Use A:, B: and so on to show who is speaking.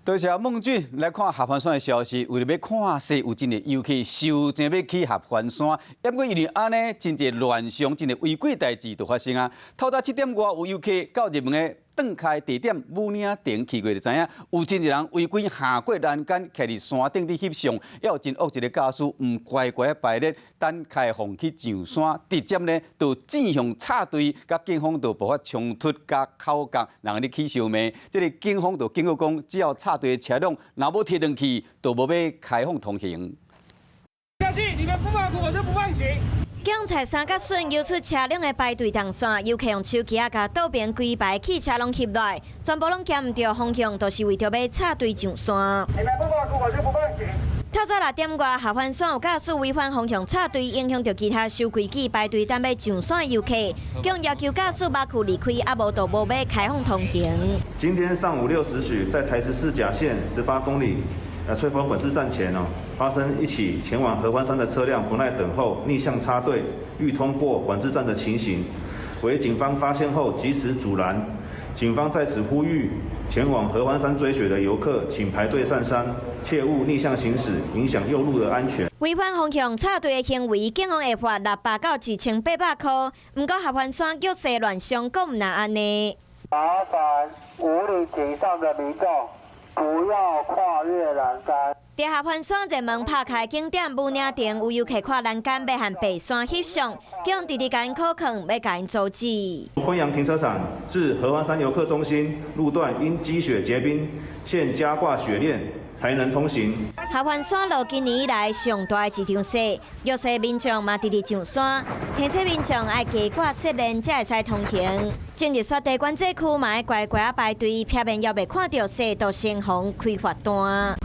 A: 多謝孟俊。來看合歡山的消息，為著欲看雪，有真濟遊客收錢欲去合歡山，毋過因為按呢，真濟亂象，真濟違規代誌就發生啊。透早7點外有遊客到熱門的轉開地點武嶺亭去過就知影，有真濟人違規行過欄杆，徛佇山頂佇翕相，也有真惡一个駕駛毋乖乖排列等開放去上山，直接呢就轉向插隊，佮警方就爆發衝突佮口角，人咧起相罵。這个警方就警告講，只要插隊的車輛若無提轉去，就無欲開放通行。
B: 下去，你們不罷我就不放行。
C: 警察三角筍搖出車輛的排隊動線，遊客用手機仔共倒邊規排汽車攏翕落來，全部攏兼毋著方向，都是為著欲插隊上山。
B: 你們不罷我就不放行。
C: 透早6點外，合歡山有駕駛違反方向插隊，影響著其他守規矩排隊等欲上山的遊客，共要求駕駛罷去離開，啊無就無欲開放通行。
D: 今天上午6時許，在台14甲線18公里，翠峰管制站前哦，發生一起前往合歡山的車輛不耐等候，逆向插隊欲通過管制站的情形，為警方發現後及時阻攔。警方在此呼籲前往合歡山追雪的遊客，請排隊上山，切勿逆向行駛，影響右路的安全。
C: 違反方向插隊的行為，警方會罰600到1800塊。毋過合歡山玉雪亂象，閣毋若按呢。
E: 麻煩武嶺亭上的民眾不要跨越欄杆。
C: 佇合歡山熱門拍卡景點武嶺亭，有遊客跨欄杆欲和白山翕相，警方直直共𪜶口勸，欲共𪜶阻止。
D: 昆陽停車場至合歡山遊客中心路段因積雪結冰，現加掛雪鏈才能通行。
C: 合歡山路今年以來上大的一場雪，玉雪民眾嘛直直上山，提醒民眾愛加掛雪鏈才會使通行。進入雪地管制區嘛愛乖乖仔排隊，避免猶未看著雪就先予開罰單。